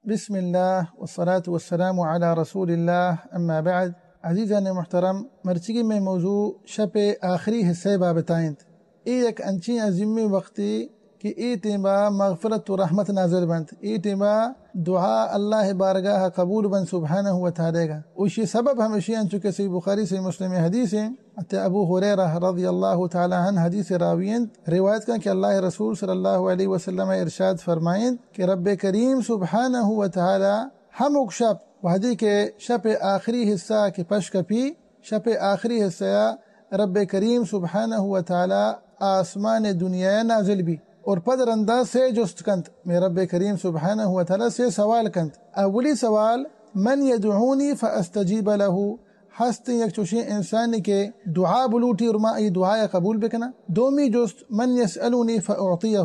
بسم اللہ والصلاة والسلام علی رسول اللہ، اما بعد۔ عزیزان محترم، مرچیگی مئے موضوع شپ ءِ آخری حصہ ءِ بابت ءَ انت۔ اے یک انچیں عظیمیں وقتے کہ اے ٹیما مغفرت و رحمت نازل بنت، اے ٹیما دعا اللہ بارگاہ قبول بنت سبحانہ و تعالی گا۔ و اشی سبب ہمیشی انچو کہ صحیح بخاری، صحیح مسلم حدیث ہیں۔ حضرت ابو ہریرہ رضی اللہ تعالی عنہ حدیث راوی انت، روایت کن کہ اللہ رسول صلی اللہ علیہ وسلم ارشاد فرمائنت کہ رب کریم سبحانہ و تعالی ہمک شپ، وہدی کہ شپ آخری حصہ کہ پش کپی، شپ آخری حصہ رب کریم سبحانہ و تعالی آسمان دنیا نازل بی اور پد رندا سے جست کنت، مئے رب کریم سبحانہ و تعالی سے سوال کنت۔ اولی سوال، من یدعونی فاستجیب لہ، ہستیں یک چوشیں انسانے کہ دعا بلوٹی اور ما ای دعا قبول بکناں۔ دومی جست، من یسألنی فاعطیہ،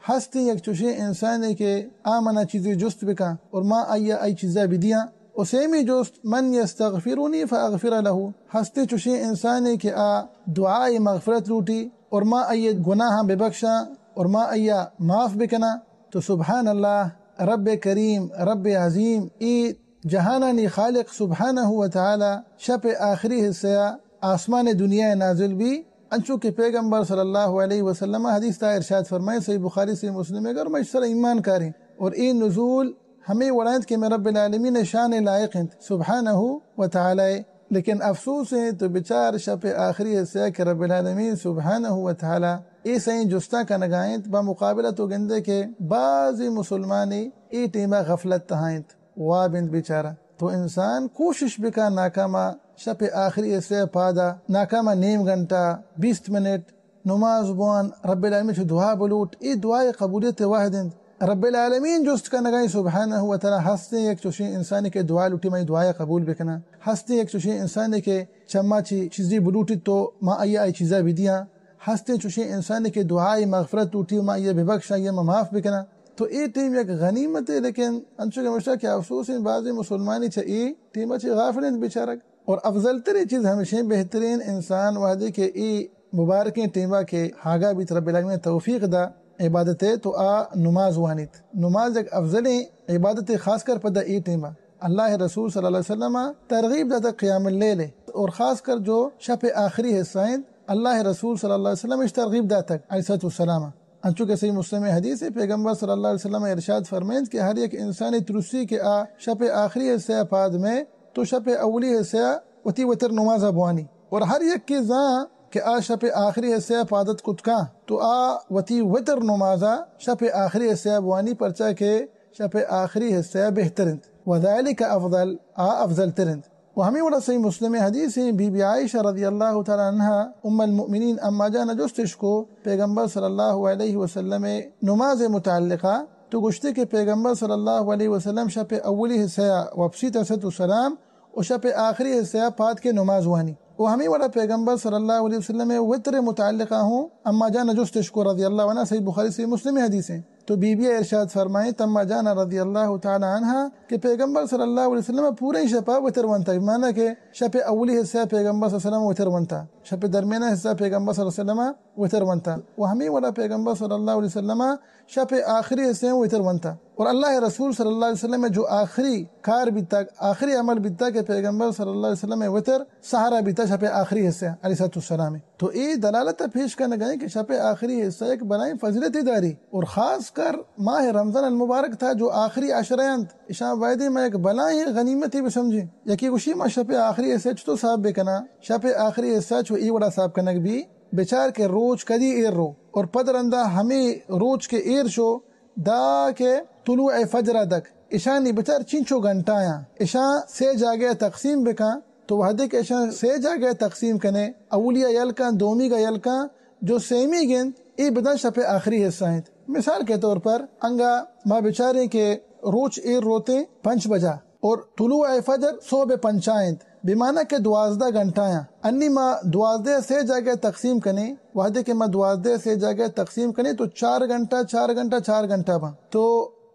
ہستیں یک چوشیں انسانے کہ آ منا چیزے جست بکاں اور ما آئی آئی چیزا بدیاں۔ و سیمی جست، من یستغفرنی فاغفر لہ، ہستیں چوشیں انسانے کہ آ دعائے مغفرت لوٹی اور ما آئی گناہاں ببخشاں اور ما آئی معاف بکناں۔ تو سبحان اللہ، رب کریم، رب عظیم، ای جہانانی خالق سبحانہ و تعالی شپ آخری حصہ آسمان دنیا نازل بی، انچو کہ پیغمبر صلی اللہ علیہ وسلم حدیث تا ارشاد فرمائے، صحیح بخاری، صحیح مسلم، اگر ما اس طرح ایمان کاریں اور اے نزول ہمے وڑ انت کہ مئے رب العالمین شان لائق انت سبحانہ و تعالی۔ لیکن افسوس انت تو بچار شپ آخری حصہ کہ رب العالمین سبحانہ و تعالی اے سئیں جستاں کنگا انت، بمقابلہ تو گندے کہ بعضی مسلمانی اے ٹیما غفلت تہا انت، واب انت بیچارہ۔ تو انسان کوشش بکا ناکاما شپ آخری حصہ پادا ناکاما نیم گھنٹہ، بیست منٹ، نماز بوان، رب العالمین چو دعا بلوٹ، اے دعائے قبولیت وہد انت۔ رب العالمین جست کنگائیں سبحانہ و تعالی، ہستیں یک چوشیں انسانے کہ دعا لوٹی، ما ای دعائے قبول بکناں؟ ہستیں یک چوشیں انسانے کہ چما چی چیزی بلوٹی تو ما آئی آئی چیزا بدیاں؟ ہستیں چوشیں انسانے کہ دعائے مغفرت لوٹی، ما آئی ببخشاں، آئی ما معاف بکناں؟ تو اے ٹیم یک غنیمت ہے، لیکن انچو کہ مشتاق کہ افسوس ہیں، بعضی مسلمانی چہ اے ٹیم چہ غافل انت بیچارگ۔ اور افضل ترین چیز ہمیشیں، بہترین انسان وہدے کہ اے مبارکیں ٹیما کہ ہاگا بیت، رب العالمین توفیق دا عبادت ہے تو آ نماز وانیت۔ نماز یک افضلیں عبادت ہے، خاص کر پدا اے ٹیما۔ اللہ رسول صلی اللہ علیہ وسلم ترغیب داتا قیام اللیل ہے، اور خاص کر جو شپ آخری حصہ ہیں، اللہ رسول صلی اللہ علیہ وسلم اش ترغیب داتگ علیہ الصلوۃ والسلام۔ انچو کہ صحیح مسلم حدیث ہے، پیغمبر صلی اللہ علیہ وسلم ارشاد فرمائنت کہ ہر یک انسانی ترسی کہ آ شپ آخری حصہ پاد میں تو شپ اولی حصہ وتی وتر نمازا بوانی، اور ہر یک کے زان کہ آ شپ آخری حصہ پادت کتکاں تو آ وتی وتر نمازا شپ آخری حصہ بوانی، پرچا کہ شپ آخری حصہ بہتر انت، وذالک افضل، آ افضل تر انت۔ و ہمیں وڑا صحیح مسلم حدیث ہیں، بی بی عائشہ رضی اللہ تعالی عنہا ام المؤمنین اما جان جستش کو پیغمبر صلی اللہ علیہ وسلم نماز متعلقہ، تو گوشتے کہ پیغمبر صلی اللہ علیہ وسلم شپ اولی حصہ وپسی علیہ السلام و شپ آخری حصہ پاد کے نماز وانی۔ و ہمیں وڑا پیغمبر صلی اللہ علیہ وسلم وتر متعلقہ ہوں اما جان جستش کو رضی اللہ عنہ، صحیح بخاری صحیح مسلم حدیث ہیں۔ تو بی بی ارشاد فرمائیں، اما جان رضی اللہ تعالی عنہا کہ پیغمبر صلی اللہ علیہ وسلم پورے شپا وتر ونتا، معنی کہ شپ اولی حصہ پیغمبر صلی اللہ علیہ وسلم وتر ونتا، شپ درمیانہ حصہ پیغمبر صلی اللہ علیہ وسلم وتر ونتا۔ و ہمیں وڑا پیغمبر صلی اللہ علیہ وسلم شپ آخری حصہ وتر ونتا۔ اور اللہ رسول صلی اللہ علیہ وسلم جو آخری کار بیتا، آخری عمل بیتا کہ پیغمبر صلی اللہ علیہ وسلم وتر سحرا بیتا، شپ آخری حصہ علیہ الصلوۃ والسلام۔ تو اے دلالت پیش کنگا ہیں کہ شپ آخری حصہ یک بلائیں فضیلت داری، اور خاص کر ماہ رمضان المبارک تھا جو آخری عشرہ انت، اشاں بایدیں ما یک بلائیں غنیمتے بسمجھیں۔ یکی گوشی ما شپ آخری حصہ چطور صاف بکناں؟ شپ آخری حصہ چو اے وڑا صاف کنگ بی، بچار کہ روچ کدی ایر رو اور پد رندا ہمیں روچ کے ایر شو، دا کہ طلوع فجر دک اشانی بچار چینچو گھنٹایاں، اشاں سے جاگہ تقسیم بکاں، تو وہدے کہ اشاں سے جاگہ تقسیم کنے، اولی ءَ یل کن، دومی گا یل کن، جو سیمی گند، اے بداں شپ آخری حصہ انت۔ مثال کے طور پر، انگا ما بچاریں کہ روچ ایر روتیں پنچ بجا اور طلوع فجر صبح پنچا انت، بمعنی کہ دوازدہ گھنٹایاں۔ انی ما دوازدہ سے جاگہ تقسیم کنیں، وہدے کہ ما دوازدہ سے جاگہ تقسیم کنیں تو چار گھنٹہ، چار گھنٹہ، چار گھنٹہ باں۔ تو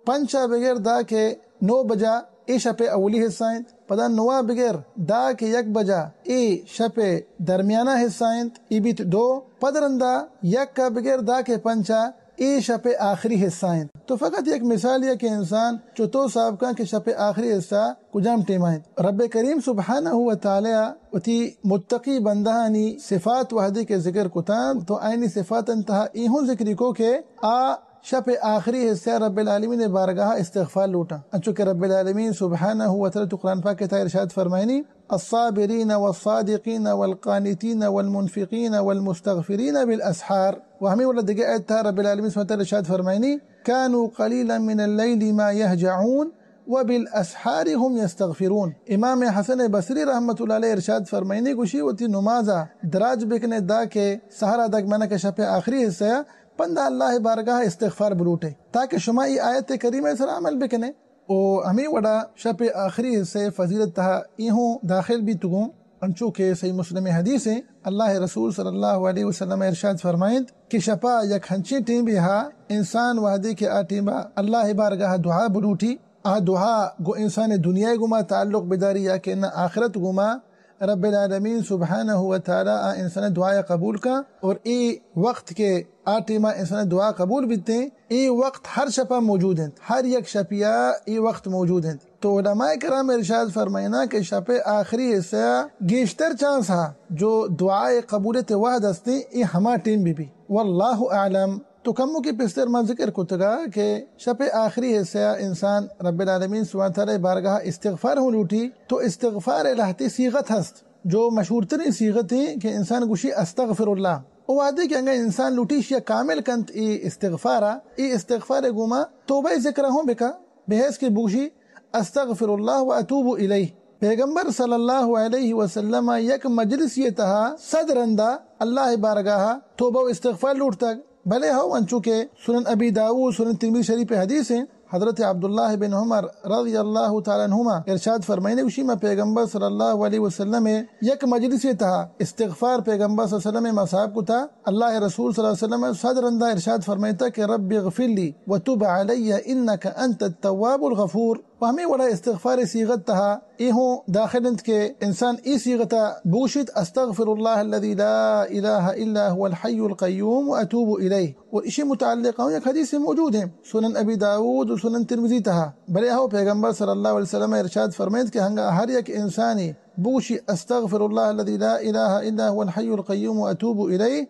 پنچا بگر دا کہ نو بجا، اے شپ اولی حصہ انت۔ پدا نوا بگر دا کہ یک بجا، اے شپ درمیانہ حصہ انت، اے بیت دو۔ پد رندا یکا بگر دا کہ پنچا، اے شپ ءِ آخری حصہ انت۔ تو فقط یک مثال یا کہ انسان چتو حساب کن کہ شپ ءِ آخری حصہ کجام ٹیم ءَ انت۔ رب کریم سبحانہ و تعالی وتی متقی بندہانی صفات وہدے کہ ذکر کتاں، تو آئینی صفات انتہا ایہوں ذکری کو کہ آ شپ ءِ آخری حصہ رب العالمین ءِ بارگاہ استغفار لوٹاں، انچو کہ رب العالمین سبحانہ و تعالی تو قرآن پاک ءِ تہا ارشاد فرمائنی، الصابرین والصادقین والقانتین والمنفقین والمستغفرین بالاسحار۔ و ہمیں وڑا دگہ آیت تہا رب العالمین سبحانہ و تعالی ارشاد فرمائنی، کانوا قلیلا من اللیل ما یہجعون وبالاسحار هم یستغفرون۔ امام حسن بصری رحمت اللہ علیہ ارشاد فرمائنی، گوشی وتی نمازا دراج بکنے دا کہ سحرا دگ منہ کہ شپ ءِ آخری حصہ ءَ پندا اللہ بارگاہ استغفار بلوٹے، تاکہ شما ای آیت کریمہ سر عمل بکنے۔ و ہمیں وڑا شپ ءِ آخری حصہ ءِ فضیلت تہا ایہوں داخل بیتگوں، انچو کہ صحیح مسلم ءِ حدیث ہیں، اللہ رسول صلی اللہ علیہ وسلم ارشاد فرمائنت کہ شپا یک ہنچیں ٹیم بھی ہا، انسان وہدے کہ آ ٹیما اللہ بارگاہ دعا بلوٹی، آ دعا گو انسان دنیا گوما تعلق بداری یا کہ نہ آخرت گوما، رب العالمین سبحانہ و تعالی آ انسان دعا قبول کا۔ اور اے وقت کہ آ ٹیما انسان دعا قبول بیتے، اے وقت ہر شپا موجود انت، ہر یک شپیا اے وقت موجود انت۔ تو علماء کرام ارشاد فرمائنا کہ شپ آخری حصہ گیشتر چانس ہا جو دعائے قبولیت وہد ہستے، اے ہما ٹیم بھی بھی۔ واللہ اعلم۔ تو کمو کی پستر ما ذکر کتگا کہ شپ آخری حصہ انسان رب العالمین سبحانہ تعالی بارگاہ استغفار ہوں لوٹی، تو استغفار لہتی صیغت ہست، جو مشہور ترین صیغت ہیں کہ انسان گوشی استغفر اللہ۔ او وہدے کہ انگا انسان لوٹی شیا کامل کنت ای استغفارا، ای استغفار گوما توبہ ذکر ہوں بکا، بحیث کہ بوشی استغفر اللہ و اتوب الیہ۔ پیغمبر صلی اللہ علیہ وسلم یک مجلسی تہا صد رندا اللہ بارگاہ توبہ و استغفار لوٹتگ۔ بلے ہو انچو کہ سنن ابی داؤد، سنن ترمذی شریف حدیث ہیں، حضرت عبداللہ بن عمر رضی اللہ تعالی عنہما ارشاد فرمائنے، گوشی ما پیغمبر صلی اللہ علیہ وسلم یک مجلسی تہا استغفار پیغمبر صلی اللہ علیہ وسلم ما صاحب کتا۔ اللہ رسول صلی اللہ علیہ وسلم صد رندا ارشاد فرمائتا کہ رب اغفر لی وتب علی انک انت التواب الغفور۔ و ہمیں وڑا استغفار صیغت تہا اے ہوں داخل انت کہ انسان اے صیغتا بوشت، استغفر اللہ الذی لا الہ الا هو الحی القیوم و اتوب الیہ۔ و اشی متعلق ہوں یک حدیث موجود ہیں سنن ابی داؤد و سنن ترمذی تہا۔ بلے ہو پیغمبر صلی اللہ علیہ وسلم ارشاد فرمائیت کہ ہنگا ہر یک انسانی بوشی استغفر اللہ الذی لا الہ الا هو الحی القیوم و اتوب الیہ،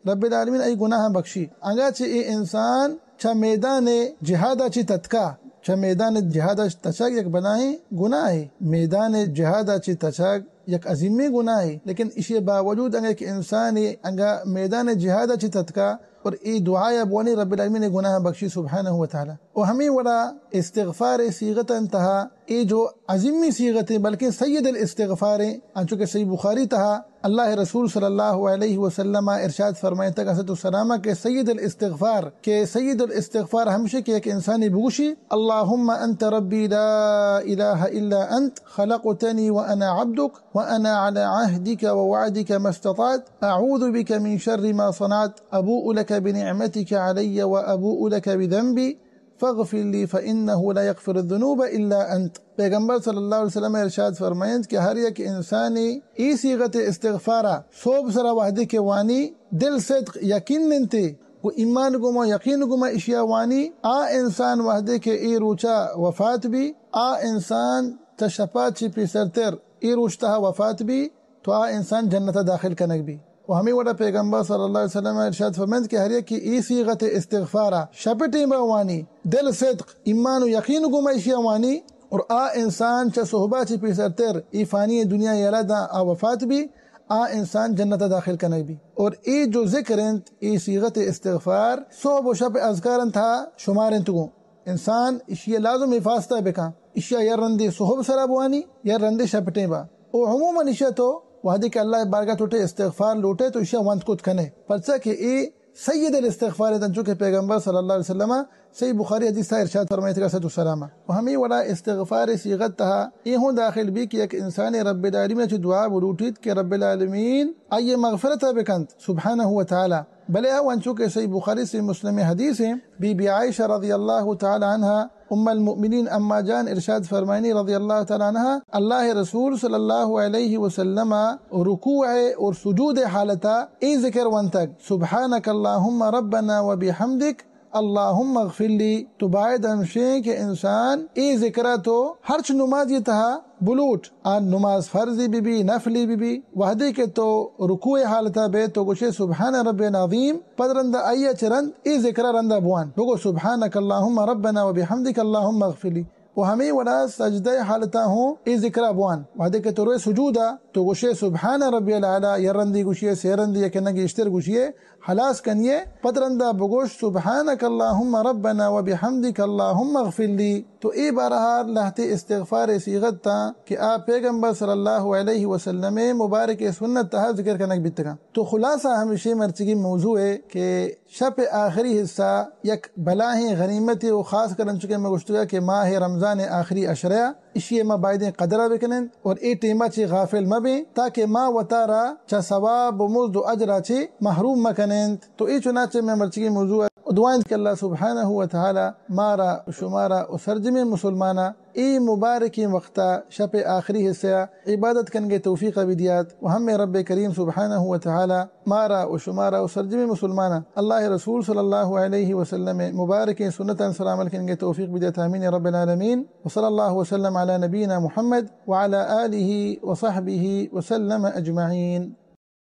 رب العالمین ای گناہ بخشی۔ انگا چہ اے انسان چہ میدان جہادا چی تتکا، چہ میدان جہادا تچگ یک بلاہیں گناہے، میدان جہادا چی تچگ یک عظیمیں گناہے، لیکن اشی باوجود انگا یک انسانے انگا میدان جہادا چی تتکا اور ای دعایا بوانی، رب العالمین گناہ بخشی سبحانہ و تعالی۔ و ہمیں وڑا استغفار صیغت انتہا اے جو عظیمی صیغت ہیں، بلکہ سید الاستغفار ہیں، انچو کہ صحیح بخاری تہا اللہ رسول صلی اللہ علیہ وسلم ارشاد فرمائیتا کہ السلام کہ سید الاستغفار، کہ سید الاستغفار ہمشی کہ یک انسانی بوشی، اللہم انت ربی لا الہ الا انت خلقتنی وانا عبدک وانا علی عہدک ووعدک ما استطعت اعوذ بک من شر ما صنعت ابوء لک بنعمتک علی وابوء لک بذنبی فاغفر لی فانہ لا یغفر الذنوب الا انت۔ پیغمبر صلی اللہ علیہ وسلم ارشاد فرمائیت کہ ہر یک انسانی ای صیغت استغفارا صوب سرا وہدے کہ وانی دل صدق یقین انتے و ایمان گما یقین گما اشیا وانی، آ انسان وہدے کہ ای روچا وفات بی، آ انسان چہ شپا چی پیسرتر ای روچ تہا وفات بی، تو آ انسان جنت داخل کنگ بی۔ و ہمیں وڑا پیغمبر صلی اللہ علیہ وسلم ارشاد فرمائیت کہ ہر یکی ای صیغت استغفارا شپ ٹیما وانی، دل صدق، ایمان و یقین گما اشیا وانی، اور آ انسان چہ صحبا چی پیسرتر ای فانی دنیا یلا دا آ وفات بی، آ انسان جنت داخل کنگ بی۔ اور ای جو ذکر انت، ای صیغت استغفار صحب و شپ اذکار انت ہا شمار انت گوں۔ انسان اشی لازم حفاظت بکن، اشی یا رندے صحب سرا بوانی یا رندے شپ ٹیما۔ او عموماً اشی تو وہدے کہ اللہ بارگاہ توٹے استغفار لوٹے تو اشی وانت کت کنے، پرچا کہ اے سید الاستغفار انت، انچو کہ پیغمبر صلی اللہ علیہ وسلم صحیح بخاری حدیث تہا ارشاد فرمائیت کہ السلام۔ و ہمیں وڑا استغفار صیغت تہا اے ہوں داخل بی کہ یک انسان رب العالمین چی دعا بلوٹیت کہ رب العالمین آئی مغفرت بکنت سبحانہ و تعالی۔ بلے او انچو کہ صحیح بخاری صحیح مسلم حدیث ہیں، بی بی عائشہ رضی اللہ تعالی عنہا ام المؤمنین اما جان ارشاد فرمائنی رضی اللہ تعالی عنہا، اللہ رسول صلی اللہ علیہ وسلم رکوع اور سجود حالتا اے ذکر ونتگ، سبحانک اللہم ربنا و بحمدک اللهم اغفر لی۔ تو باید ہمشیں کہ انسان اے ذکر ءَ تو ہرچ نمازی تہا بلوٹ، آ نماز فرضی بہ بی، نفلی بہ بی، وہدے کہ تو رکوع حالتا بے تو گوشے سبحان ربی العظیم، پد رندا آئی ءَ چہ رند اے ذکر ءَ رندا بوان، بگو سبحانک اللهم ربنا وبحمدک اللهم اغفر لی۔ و ہمے وڑا سجدہ حالتا ہوں اے ذکر ءَ بوان، وہدے کہ تو روئے سجودا تو گوشے سبحان ربی الاعلی، یا رندی گوشیے، سے رندی یا کہ نہ گیشتر گوشیے، ہلاس کنیے، پد رندا بگوش سبحانک اللهم ربنا وبحمدک اللهم اغفر لی۔ تو اے بارہا لہتے استغفار صیغت تاں کہ آ پیغمبر صلی اللہ علیہ وسلم مبارک سنت تہا ذکر کنگ بیتگاں۔ تو خلاصہ ہمشی مرچگی موضوع ہے کہ شپ آخری حصہ یک بلاہیں غنیمتے و خاص کر انچو کہ میں گوشتگا کہ ماہ رمضان آخری عشرہ اشی ءَ ما بایدیں قدر ءَ بکنیں اور اے ٹیم ءَ چہ غافل مہ بیں تاکہ ما وتارا چہ ثواب و مزد و اجر ءَ چہ محروم مہ کنیں۔ تو اے چنانچہ میں مرچگی موضوع ءَ دعائیں کہ اللہ سبحانہ و تعالی مارا و شمارا و سرجمیں مسلمانا اے مبارکیں وقتا شپ آخری حصہ ءَ عبادت کنگے توفیق ءَ بدیات و ہمیں رب کریم سبحانہ و تعالی مارا و شمارا و سرجمیں مسلمانا اللہ رسول صلی اللہ علیہ وسلم مبارکیں سنتاں سر عمل کنگے توفیق بدیات، آمین رب العالمین۔ وصلى الله وسلم على نبينا محمد وعلى آله وصحبه وسلم أجمعين.